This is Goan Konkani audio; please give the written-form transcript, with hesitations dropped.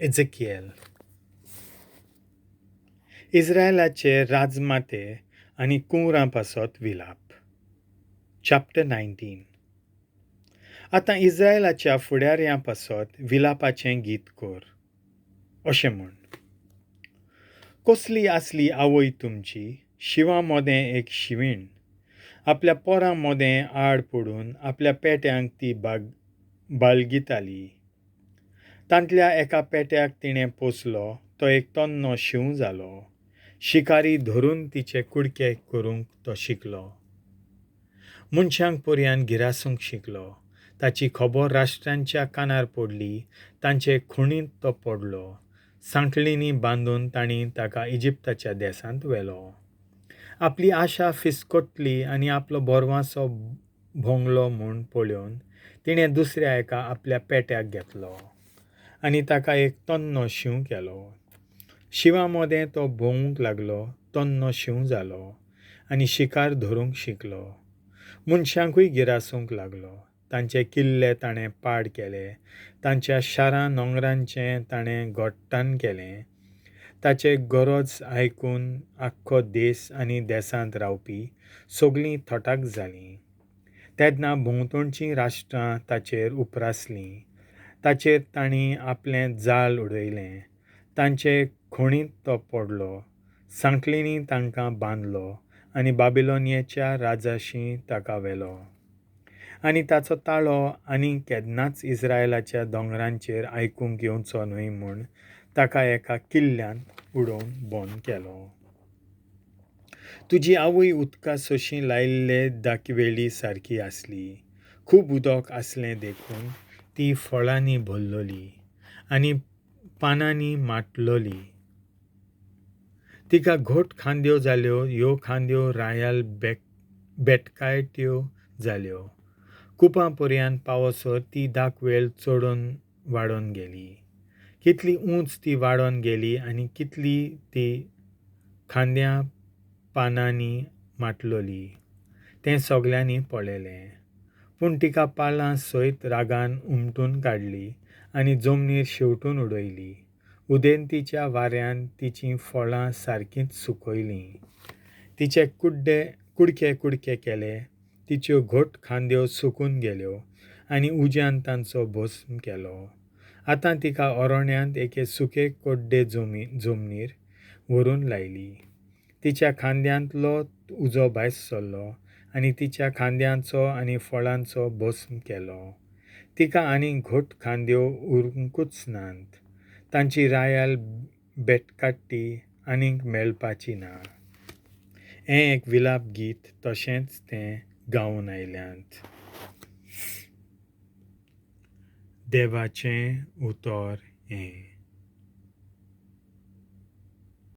एझेकिएल. इस्रायलाचे राजमाते आनी कुंवरां पासत विलाप. चॅप्टर 19. आतां इस्रायलाच्या फुडाऱ्यां पासत विलापाचें गीत कर, अशें म्हण. कसली आसली आवय तुमची, शिंवां मोदें एक शिवीण, आपल्या पोरां मोदें आड पडून आपल्या पेट्यांक ती बाग बाळगिताली. तांतल्या एका पेट्याक तिणें पोसलो, तो एक तन्नो शींव जालो. शिकारी धरून तिचे कुडके करूंक तो शिकलो. मनशांक पर्यान गिरासूंक शिकलो. ताची खबर राष्ट्रांच्या कानार पडली, तांचे खुणींत तो पडलो. सांखळींनी बांदून तांणी ताका इजिप्ताच्या देसांत व्हेलो. आपली आशा फिसकटली आनी आपलो भरवांसो भोंगलो म्हूण पळोवन तिणें दुसऱ्या एका आपल्या पेट्याक घेतलो आनी ताका एक तन्नो शींव केलो. शिंवां मदें तो भोंवूंक लागलो, तन्नो शींव जालो आनी शिकार धरूंक शिकलो. मनशांकूय गिरासूंक लागलो. तांचे किल्ले ताणें पाड केले, तांच्या शारां दोंगरांचें ताणें गोट्टान केलें. ताचे गरज आयकून आख्खो देस आनी देसांत रावपी सगलीं थटाक जालीं. तेन्ना भोंवतणचीं राष्ट्रां ताचेर उप्रासलीं. ताचेर तांणी आपलें जाळ उडयलें. तांचे खोणींत तो पडलो. सांखळींनी तांकां बांदलो आनी बाबिलोनियेच्या राजाशी ताका व्हेलो. आनी ताचो ताळो आनी केन्नाच इस्रायलाच्या दोंगरांचेर आयकूंक येवचो न्हय म्हूण ताका एका किल्ल्यांत उडोवन बंद केलो. तुजी आवय उदका सोशी लायिल्ले दाकवेली सारकी आसली. खूब उदक आसलें देखून ती फळांनी भरलोली आनी पानांनी माटलोली. तिका घट खांद्यो जाल्यो, ह्यो खांद्यो रायाल बेटकायट्यो जाल्यो. कुपां पर्यान पावसर ती दाकवेल चडून वाडोन गेली. कितली ऊंच ती वाडोन गेली आनी कितली ती खांद्या पानांनी माटलोली तें सगल्यांनी पळयलें. पूण तिका पालां सयत रागान उमटून काडली आनी जमनीर शेंवटून उडयली. उदेंतीच्या वाऱ्यान तिचीं फळां सारकींच सुकयलीं. तिचे कुड्डे कुडके कुडके केले. तिच्यो घट खांद्यो सुकून गेल्यो आनी उज्यान तांचो भस्म केलो. आतां तिका अरण्यांत एके सुके कोड्डे जमनीर व्हरून लायली. तिच्या खांद्यांतलो उजो भायर सरलो आनी तिच्या खांद्यांचो आनी फळांचो भस्म केलो. तिका आनी घट खांद्यो उरूंकूच नात. तांची रायाल बेटकाटी आनीक मेळपाची ना. हें एक विलाप गीत तशेंच तें गावन आयल्यांत. देवाचें उतर हें.